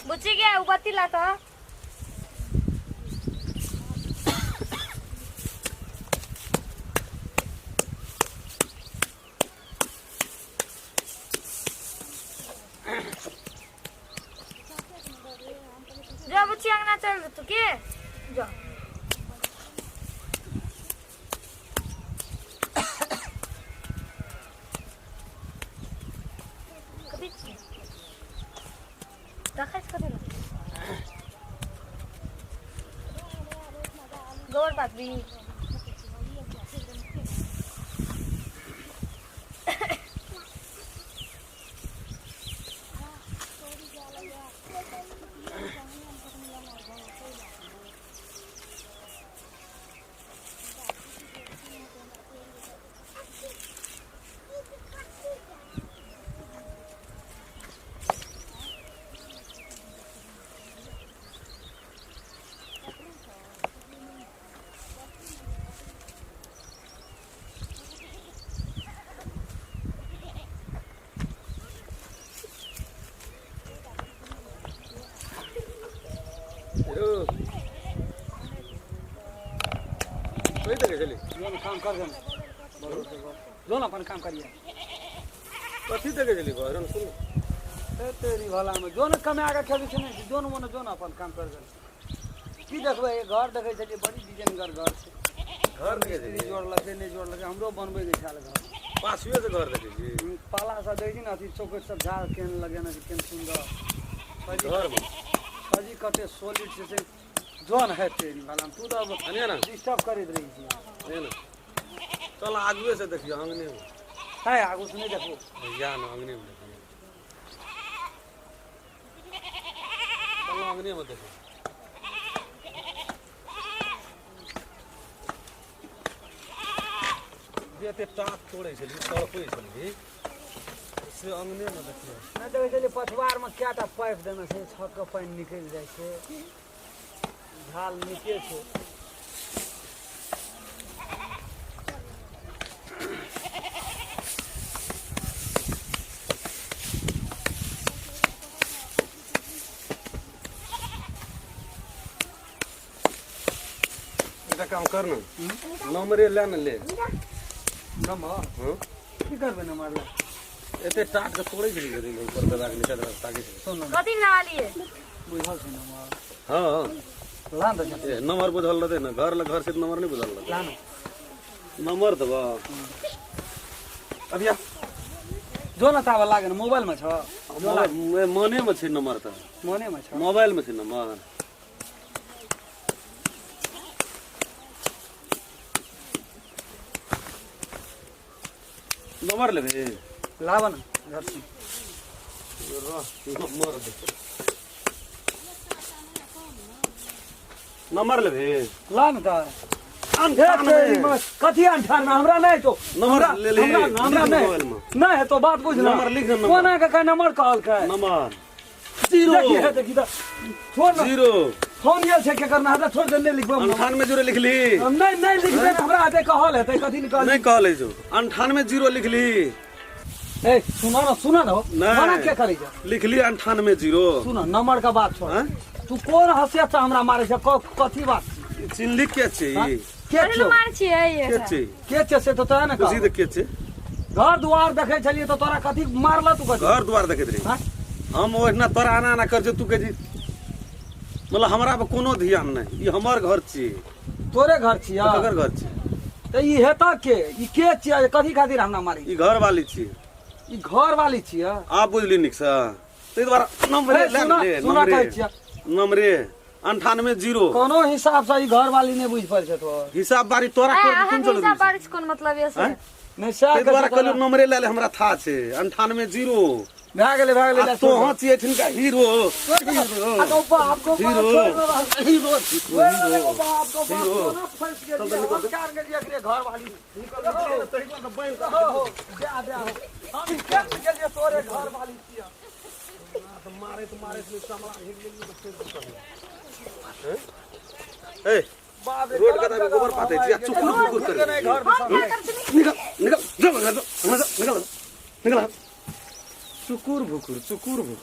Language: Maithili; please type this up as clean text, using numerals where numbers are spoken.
बुच्ची गे उ बत्ती ला तऽ। जो बुच्ची अंगना चल तू के जो। कभी देखै छी कथी लए? गोबर पातबी। यौ कहि देखे छली। जो न काम कर दे, जो न अपन काम करिए। कथी देखे छली घर सुन? ए तेरी भला में जो न कमा के खेबै छै ने, जो न मन जो न अपन काम कर दे। की देखबै? घर देखै छलियै, बड़ी डिजाइनगर घर छै। घर देखे मिस्त्री छली? जोड़लकै नहि जोड़लकै, हमरो बनबै के छल घर। पाछुए से घर देखे छी। पाला सब देखै छी ने, अथी चौकट सब झाड़ केहन लगेने छै, केहन सुन्दर छजी। घर में छजी कते सोलिड छै से जोन है। तेरी भला में तू तऽ अनिया ना डिस्टर्ब करैत रहै छी। अनिया ना, चल आगुए से देखियो अंगने में। है, आगू से नहि देखबो। या ना, अंगने में देखियो। चल अंगने में देखो। जे एते टाट तोड़ै छली, तड़पै छली, से अंगने में देखियो। नहि देखै छलियै पछुआरमे कएटा पाइप देने छै, छत के पानि निकलि जाइ छै। झाल नीके छै। एकटा काम कर न, नंबरे ले न ले। नंबर? हँ। की करबै नंबर ले? एते टाट के तोड़ै छली ऊपर दबा के नीचा दबा के ताकै छली। सुन न। कथी नहा लिए? बुझल छै नंबर? हँ। ला न तऽ। ए, नंबर बुझल रहतै ने घर ल घर से नंबर नहि बुझल रहतै? ला न। नंबर देबऽ अभी आ। जो न ताबे लागे न, मोबाइल में छ। मने में छै नंबर तऽ। मने में छ। मोबाइल में छै नंबर। नंबर लेबे? लाब न घर से। रह, नंबर दे। नंबर लेबे? ला न तऽ। अंठानवे। कथी 98? हमरा नहि तो। नंबर ले ले। हमरा हमरा लिख नहि मोबाइल में। नहि हेतो बात, बुझ ना। नंबर लिख न, नंबर। कोना के नंबर कहलकै? Number zero. देखी है, देखी तऽ, छोड़ न। जीरो। फोन आयल छै केकर ना, हमरा छोड़ दे, नहि लिखबै। 98 0 लिखली? हम नहि नहि लिखबै। हमरा हेतै कहल हेतै, कथी ने कहल। नहीं कहले जो 98 0 लिखली। ए सुन न, सुन न हो। नहि। मना के करै छै? लिखली 98 0। सुन, नंबर के बात छोड़। हैं? तू कोन हसियत से हमरा मारै छै? कथी बात? चिन्हली के छै ई? के कथी लए छियौ? मारै छियै? के छै? के छै से तऽ तोरा ने बुझी कह। तऽ के छै। घर दुआर देखै छलियै तऽ तोरा कथी मारल तू कथी? घर दुआर देखैत रही? हाँ? हम ओहिना तोरा आना आना कर तू कहै छी, मतलब हमरा पर कोनो ध्यान नहि। ई हमर घर छी। तोरे घर छियै? तऽ ककर घर छी? तऽ ई हेतऽ के? ई के छियै? कथी खातिर हमरा मारी? ई घर वाली छी। ई घर वाली छियै? आब बुझली नीकसँ, ताहि दुआरे नम्बरे ए, ले। सुना ले। सुना, नम्बरे। कहै छियै। नम्बरे 98 0। कोनो हिसाब से ई घर वाली नहि बुझि पड़ै छै तोहर। हिसाब बारी तोरा ए, कोन अहाँके कोन चलैत हिसाब छै? बारी से कोन मतलब यऽ से? आँय? नहि सएह ताहि दुआरे कहै कहलियौ छियौ। नम्बरे लए ले, हमरा था छै 98 0। भए गेलै, भए गेलै। आ तोहँ छियै एठिनका हीरो। आ तो बाप को बाप। हीरो। छोड़ दे, हीरो। हीरो बाप को बाप। हीरो। कोना फंस गेलियै? हम कार गेलियै एकरे घर वाली। हो हो, जा जा हो, हम केन गेलियै, तोरे घर वाली छियै। मारैत मारैत ए बाप रे। रोड गलत कता जगह गोबर पातै छी आ हम चुकुर आबि फुकुर गेलियै। करै छी। घर हम क्या करब? निकल निकल, जो घर जो, निकल निकल निकल। चुकुर भुकुर चुकुर भुकुर।